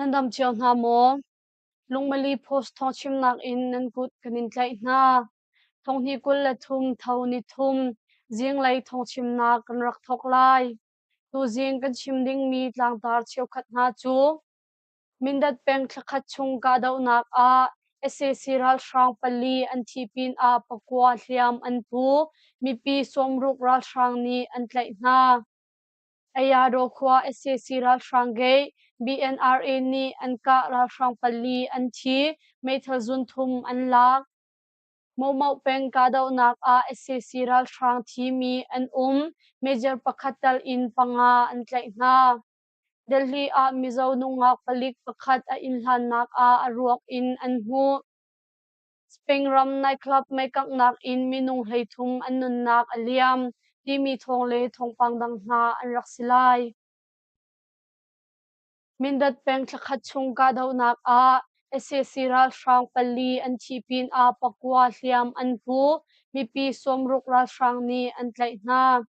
Nan dam cio hna maw? Lungmali Post thawngchimnak in nan kut kan in tlaih hna. Thonghnih 23 tho ni thum zinglei thawngchimnak kan rak thawk lai. Tuzing kan chim dingmi tlangtar cheukhat hna cu Mindat peng thlakhat chung kahdohnak ah sac ralhrang pali an thih pinah pakua hliam an pu. Mipi 60 ralhrang nih an tlaih hna. Ayadaw khua sac ralhrang gate BNRA nih an kah ralhrang pali an thi, meithal zunthum an lak. Momoh peng kahdohnak ah sac ralhrang thimi an um, major pakhat tal in panga an tlaih hna. Delhi ah Mizo nungak palik pakhat a inn hlannak ah a ruak in an hmuh. Spain ram nightclub meikanghnak in minung 33 an nunnak a liam timi thawng le thawngpang dang hna an rak si lai. Mindat peng thlakhat chung kahdohnak ah sac ralhrang pali an thih pinah pakua hliam an pu. Mipi 60 ralhrang nih an tlaih hna.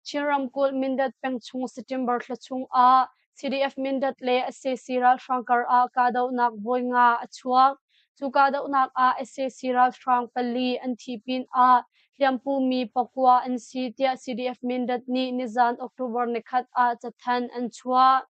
Chin ramkulh Mindat peng chung September thla chung ah CDF Mindat le sac ralhrang kar ah kahdohnak voi nga a chuak. Cu kahdohnak ah sac ralhrang pali an thih pinah hliampu mi pakua an si tiah CDF Mindat nih nizan October nikhat ah cathanh an chuah.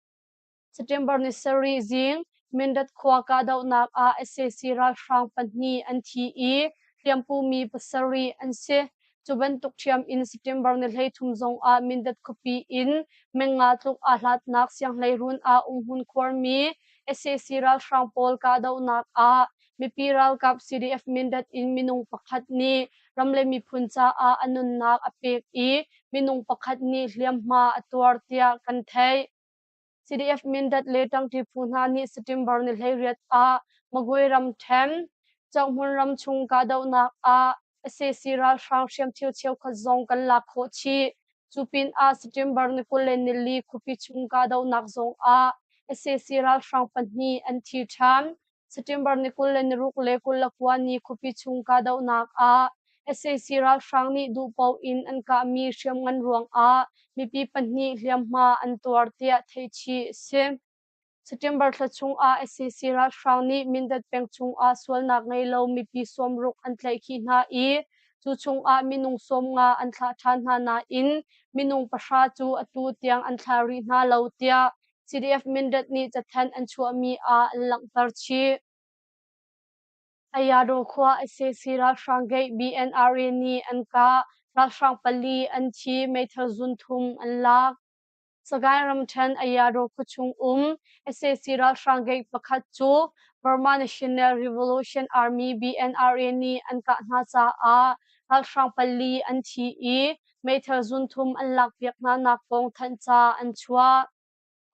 September ni sarih zing Mindat khua kahdohnak ah sac ralhrang pahnih an thi i hliampu mi pasarih an si. Cu bantuk ṭhiam in September ni 33 zong ah Mindat khuapi in meng nga tluk aa hlatnak Sianghleiruun ah umhmun khuarmi sac ralhrang pawl kahdohnak ah mipi ralkap CDF Mindat in minung pakhat nih ram le miphun caah a nunnak a pek i minung pakhat nih hliamhma a tuar tiah kan theih. CDF Mindat le ṭangṭi phu hna nih September ni 18 ah Magway ramṭhen, Cohmun ram chung kahdohnak ah sac ralhrang hriamthil cheukhat zong kan lak khawh chih. Cu pinah September ni 24 khuapi chung kahdohnak zong ah sac ralhrang pahnih an thi ṭhan. September ni 26 le 29 ni khuapi chung kahdohnak ah sac ralhrang nih duhpoh in an kahmi hriamngan ruangah mipi pahnih hliamhma an tuar tiah theihchih a si. September thla chungah sac ralhrang nih Mindat peng chungah sualnak ngei lo mipi 60 an tlaihkhih hna i cu chungah minung 50 an thlah ṭhan hna nain minung pahra cu atu tiang an thlah rih hna lo tiah CDF Mindat nih cathanh an chuahmi ah an langhter chih. Ayadaw khua sac ralhrang gate BNRA nih an kah. Ralhrang pali an thi, meithal zunthum an lak. Sagaing ramṭhen Ayadaw khuachung um sac ralhrang gate pakhat cu Burma National Revolution Army BNRA nih an kah hna caah ralhrang pali an thi i meithal zunthum an lakpiak hna nak kong thanhca an chuah.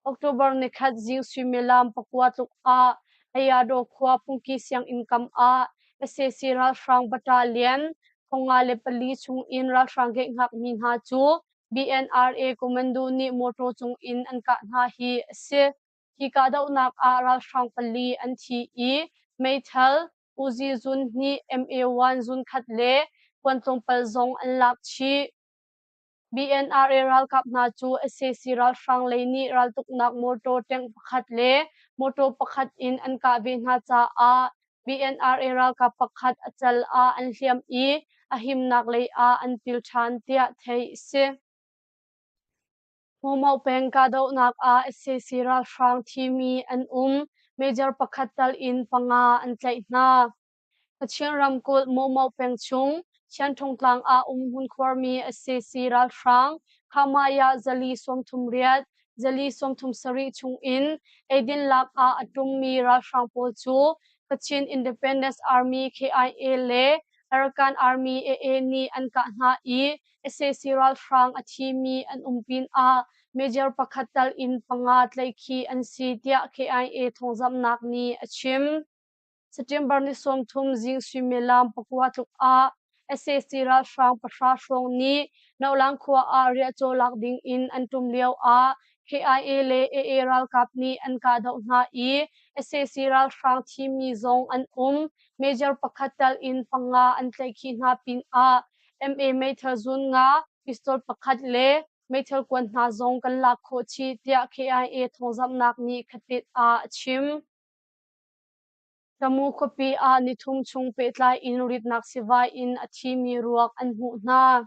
October nikhat zing suimilam pakua tluk ah Ayadaw khua Pungki sianginn kam ah sac ralhrang battalion 54 chung in ralhrang geihngakmi hna cu BNRA commando nih motor cung in an kah hna hi a si. Hi kahdohnak ah ralhrang pali an thi i meithal, Uzi zun hnih, MA1 zun khat le kuan tlawmpal zong an lak chih. BNRA ralkap hna cu sac ralhrang lei nih raltuknak motor tank pakhat le motor pakhat in an kah ve hna caah BNRA ralkap pakhat a cal ah an hliam i a himnak lei ah an pil ṭhan tiah theih a si. Hmuhmauh peng kahdohnak ah sac ralhrang thimi an um. Major pakhat tal in panga an tlaih hna. Kachin ramkulh Momo peng chung Thianthung tlang ah umhmun khuarmi sac ralhrang Khamaya 438, 437 chung in eidin lak ah a ṭummi ralhrang pawl cu Kachin Independence Army KIA le Arakan Army AA nih an kah hna i sac ralhrang a thimi an um pinah major pakhat tal in panga tlaihkhih an si tiah KIA thawngzamhnak nih a chim. September ni 30 zing suimilam pakua tluk ah sac ralhrang pahra hrawng nih Nolang khua ah riahcaw lak ding in an ṭum lio ah KIA le AA ralkap nih an kahdoh hna i sac ralhrang thimi zong an um. Major pakhat tal in panga an tlaihkhih hna pinah MA meithal zun nga, pistol pakhat le Meithal kuan hna zong kan lak khawh chih, tiah KIA thawngzamhnak nih Khatit ah a chim. Tamu khuapi ah nithum chung pehtlai in ritnak sivai in a thimi ruak an hmuh hna.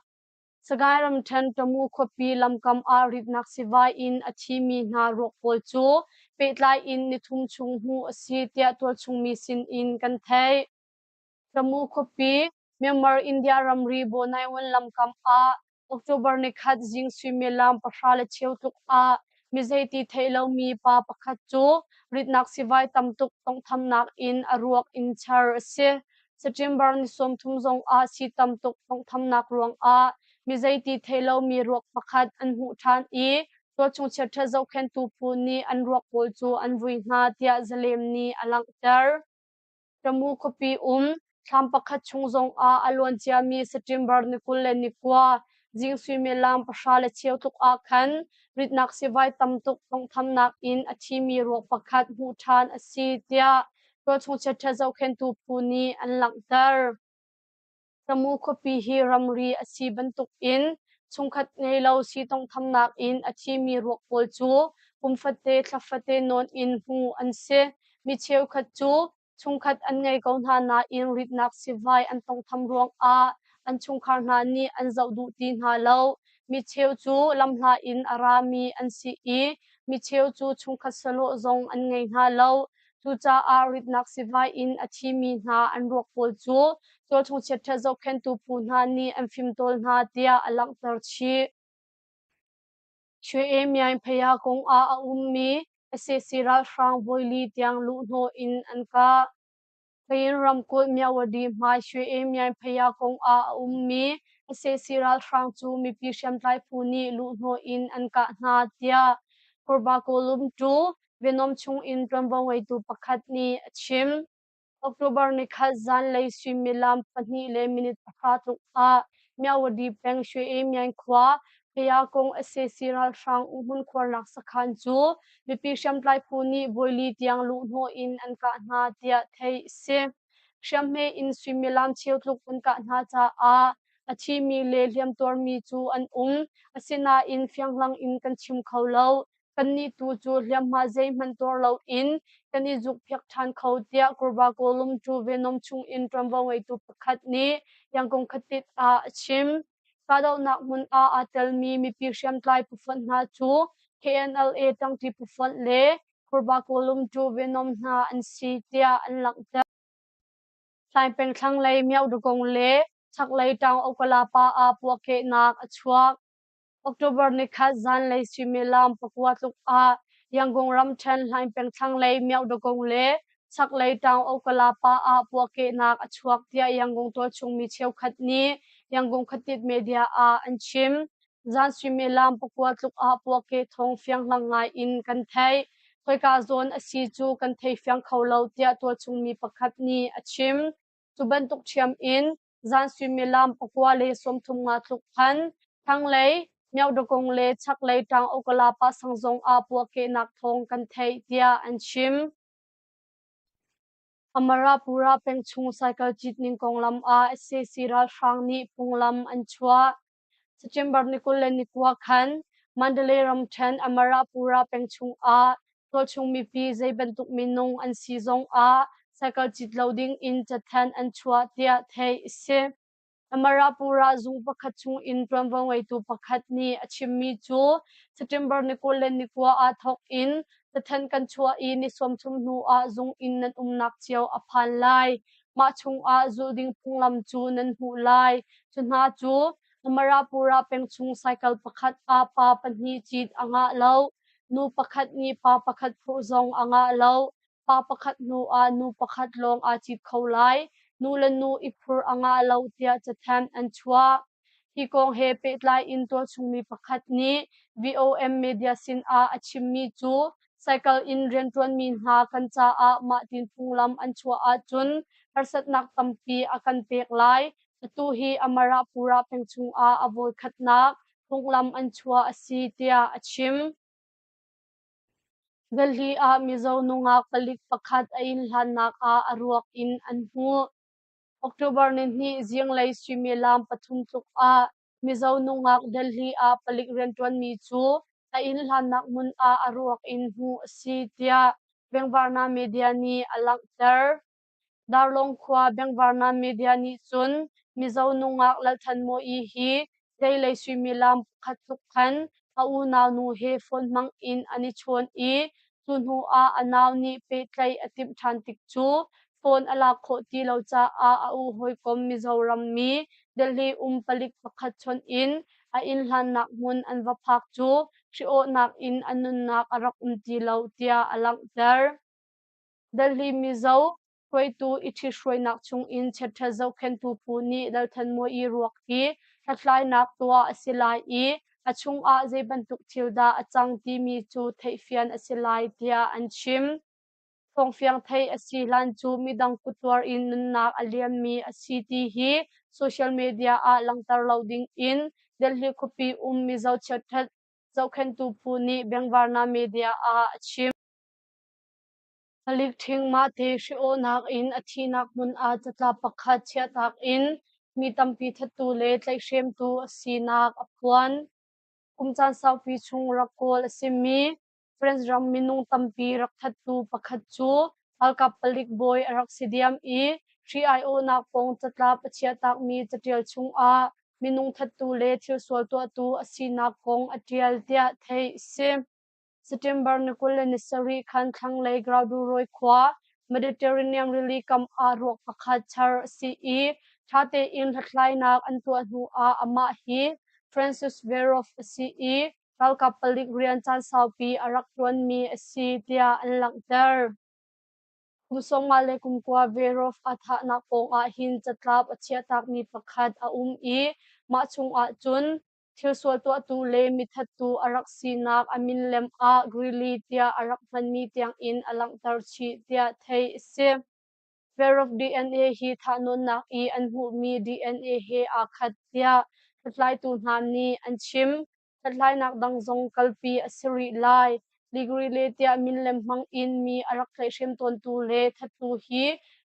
Sagaing ramṭhen Tamu khuapi lamkam ah ritnak sivai in a thimi hna ruak pawl cu pehtlai in nithum chung hmuh a si tiah tualchung mi sin in kan theih. Tamu khuapi Myanmar-India ramri Bawnaihwan lamkam ah October nikhat zing suimilam 10:15 tluk ah mizeiti theih lomi pa pakhat cu ritnak sivai tam tuk tawnghthamnak in a ruak in char a si. September ni 30 zong ah sii tam tuk tawnghthamnak ruangah mizeiti theih lomi ruak pakhat an hmuh ṭhan i tualchung chiaṭhat zohkhenhtu phu nih an ruak pawl cu an vui hna tiah Zalem nih a langhter. Tamu khuapi um thlam pakhat chung zongah a luan ciami September ni 29 zing suimilam 10:15 tluk ah khan ritnak sivai tam tuk tawnghthamnak in a thimi ruak pakhat hmuh ṭhan a si tiah tualchung chiaṭhat zohkhenhtu phu nih an langhter. Tamu khuapi hi ramri a si bantukin chungkhat ngei lo si tawnghthamnak in a thimi ruak pawl cu kum fate thla fate nawn in hmuh an si. Mi cheukhat cu chungkhat an ngei ko hna nain ritnak sivai an tawnghtham ruangah an chungkhar hna nih an zoh duh ti hna lo. Mi cheu cu lamhla in a rami an si i mi cheu cu chungkhat sahlawh zong an ngei hna lo. Cucaah ritnak sivai in a thimi hna an ruak pawl cu tualchung chiaṭhat zohkhenhtu phu hna nih an fimtawl hna tiah a langhter chih. Shwe Myaing Phaya kong ah a ummi sac ralhrang voili tiang luhhnawh in an kah. Kayin ramkulh Myawaddy hmai Shwe Myaing Phaya kong ah a ummi sac ralhrang cu mipi hriamtlai phu nih luhhnawh in an kah hna tiah Kurba Kawlum tu Venom chung in ṭuanvo ngeitu pakhat nih a chim. October nikhat zanlei suimilam 2:10 tluk ah Myawaddy peng Shwe Myaing khua Phayakung sac ralhrang umhmun khuarnak sakhan cu mipi hriamtlai phu nih voili tiang luhhnawh in an kah hna tiah theih a si. Hriamhme in suimilam cheu tluk an kah hna caah a thimi le hliamtuarmi cu an um. Asinain fianghlang in kan chim kho lo. Kannih tu cu hliamhma zeihmanh tuar loin kan i zukphiak ṭhan kho tiah Kurba Kawlum cu Venom chungin ṭuanvo ngeitu pakhat nih Yangon khatit ah a chim. Kahdohnak hmun ah aa telmi mipi hriamtlai phufonh hna cu KNLA ṭangṭi phufonh le Kurba Kawlum cu Venom hna an si tiah an langhter. Hlaing thlanglei Myaudagong le chaklei Taung Okalapa ah puakehnak a chuak. October nikhat zanlei suimilam 9 tluk ah Yangon ramṭhen Hlaingpeng thlanglei Myaudagong le chaklei Taung Okalapa ah puakehnak a chuak tiah Yangon tualchung mi cheukhat nih Yangon khuatit media ah an chim. Zan suimilam 9 tluk ah puakeh thawng fianghlang ngai in kan theih. Khoika zawn a si cu kan thei fiang kho lo tiah tualchung mi pakhat nih a chim. Cu bantuk ṭhiam in zan suimilam 9:35 tluk khan thlanglei Myaudagong le chaklei Taung Okalapa sang zong ah puakehnak thawng kan theih tiah an chim. Amarapura peng chung cycle cit ning konglam ah sac ralhrang nih phunglam an chuah. September ni 29 khan Mandalay ramṭhen Amarapura peng chung ah tualchung mipi zei bantuk minung an si zong ah cycle cit lo ding in cathanh an chuah tiah theih a si. Amarapura zung pakhat chung in ṭuanvo ngeitu pakhat nih a chimmi cu September ni 29 ah thawk in cathanh kan chuah i ni 30 hnu ah zung in nan umnak cio a phan lai. Mah chungah zulh ding phunglam cu nan hmuh lai. Cu hna cu Amarapura peng chung cycle pakhat ah pa pahnih cit a ngah lo. Nu pakhat nih pa pakhat phurh zong a ngah lo. Pa pakhat hnu ah nu pakhat lawng aa cit kho lai. Nu le nu i phurh a ngah lo tiah cathanh an chuah. Hi kong he pehtlai in tualchungmi pakhat nih VOM media sin ah a chimmi cu cycle in rianṭuanmi hna kan caah mahtin phunglam an chuah ahcun harsatnak tampi a kan pek lai. Atu hi Amarapura peng chungah a voikhatnak phunglam an chuah a si tiah a chim. Delhi ah Mizo nungak palik pakhat a inn hlannak ah a ruak in an hmuh. October 2 zinglei suimilam 3 tluk ah Mizo nungak Delhi ah palik rianṭuanmi cu a inn hlannak hmun ah a ruak in hmuh a si tiah Bengvarna media nih a langhter. Darlawng khua Bengvarna media nih cun Mizo nungak Lalthanmawii hi deilei suimilam pakhat tluk khan a unau nu he phone hmang in an i chawn i cu hnu ah a nau nih pehtlaih a timh ṭhan tik cu phone a lak khawh ti lo caah a u hawikom Mizoram mi Delhi um palik pakhat chawnh in a inn hlannak hmun an va phak cu hri-awhnak in a nunnak a rak um ti lo tiah a langhter. Delhi Mizo hruaitu i ṭhithruainak chungin chiatṭhat zohkhenhtu phu nih Lalthanmawii ruak hi hlathlainak tuah a si lai i a chungah zei bantuk thil dah a cang timi cu theihfian a si lai tiah an chim. Thawngfiang theih a si hlan cu midang kuttuar in nunnak a liammi a si ti hi social media ah langhter lo dingin Delhi khuapi um Mizo chiatṭhat zohkhenhtu phu nih Bengvarna media ah a chim. Palik ṭhing mahte hri-awhnak in a thihnak hmun ah catlap pakhat chiahtak in mi tampi thattu le tlaihhremtu a sinak a phuan. Kum caan saupi chung rak kawl a simi France ram minung tampi rak thattu pakhat cu ralkap palik bawi a rak si diam i hri aiawhnak kong catlap a chiahtakmi caṭial chungah minung thattu le thilsual tuahtu a sinak kong a ṭial tiah theih a si. September ni 27 khan thlanglei Grauduroi khua Mediterranean rili kam ah ruak pakhat char a si i ṭha tein hlathlainak an tuah hnuah amah hi Francis Verov a si i ralkap palik rian caan saupi a rak ṭuanmi a si tiah an langhter. Kum sawmnga le kum kua Verov a thahnak pawngah hin catlap a chiahtakmi pakhat a um i mah chungah cun thilsual tuahtu le mithattu a rak sinak a min lem ah Greeley tiah a rak hmanmi tiangin a langhter chih tiah theih a si. Verov DNA hi thahnawnnak i an hmuhmi DNA he aa khat tiah hlathlaitu hna nih an chim. Hlathlainak dang zong kalpi a si rih lai. Ligrile tiah minlem hmang in mi a rak tlaihhrem tawntu le thattu hi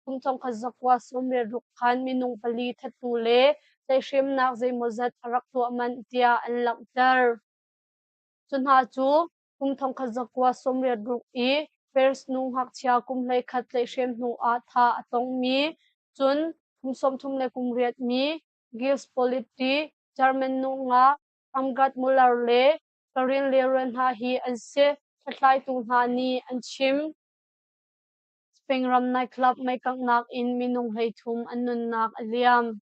kum 1996 khan minung pali thattu le tlaihhremnak zeimawzat a rak tuah manh tiah an langhter. Cu hna cu kum 1986 i Paris nu ngakchia kum 11 tlaihhrem hnu ah thah a tongmi, cun kum 38 mi Gilles Politi, German nungak Amgad Muller le Karin Leroy hna hi an si, hlathlaitu hna nih an chim. Spain ram nightclub meikanghnak in minung 33 an nunnak a liam.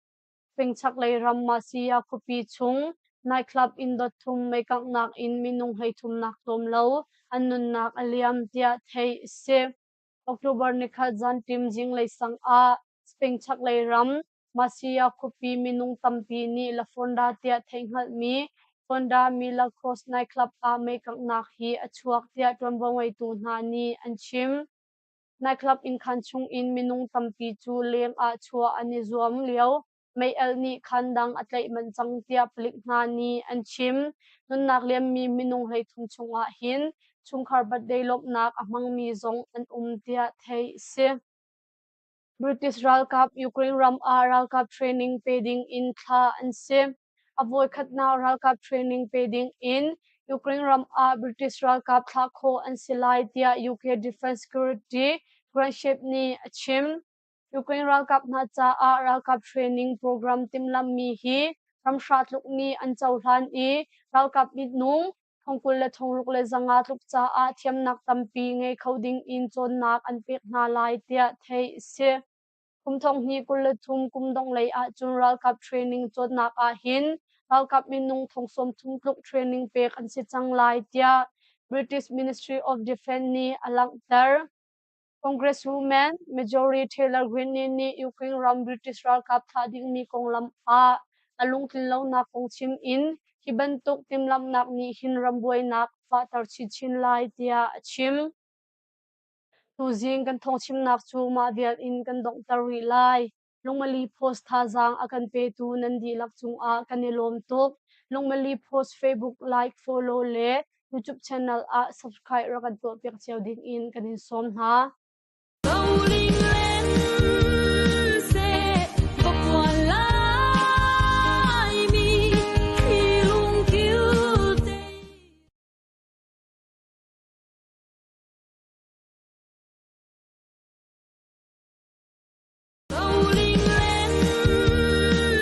Spain chaklei ram Marseille khuapi chung nightclub inn dot thum meikanghnak in minung 33 nak tlawm lo an nunnak a liam tiah theih a si. October nikhat zanṭim zinglei sang ah Spain chaklei ram Marseille khuapi minung tampi nih La Fonda tiah theihhngalhmi Fonda Milagros nightclub ah meikanghnak hi a chuak tiah ṭuanvo ngeitu hna nih an chim. Nightclub innkhan chungin minung tampi cu leng ah chuah an i zuam lio mei-alh nih khaan dang a tlaih manh cang tiah palik hna nih an chim. Nunnak liammi minung 33 chungah hin chungkhar birthday lawmhnak a hmangmi zong an um tiah theih a si. British ralkap Ukraine ram ah ralkap training pe ding in thlah an si. A voikhatnak ralkap training pe ding in Ukraine ram ah British ralkap thlah khawh an si lai tiah UK Defence Security Grant Shapps nih a chim. Ukraine ralkap hna caah ralkap training program timhlamhmi hi ramhra tluk nih an cohlan i ralkap minung 60 le 605 tluk caah thiamnak tampi ngei kho ding in cawnnak an pek hna lai tiah theih a si. Kum 2023 kum dongh lei ahcun ralkap training cawnnak ahhin ralkap minung 30,000 tluk training pek an si cang lai tiah British Ministry of Defence nih a langhter. Congresswoman Marjorie Taylor Greene nih Ukraine ram British ralkap thah dingmi konglam ah a lungtlinlonak kong chim in hi bantuk timhlamhnak nih hin ram buainak a fahter chinchin lai tiah a chim. Tuzing kan thawngchimnak cu mah vial in kan donghter rih lai. Lungmali Post thazaang a kan petu nan dihlak cungah kan i lawm tuk. Lungmali Post Facebook like, follow le YouTube channel ah subscribe rak kan tuahpiak cio ding in kan in sawm hna.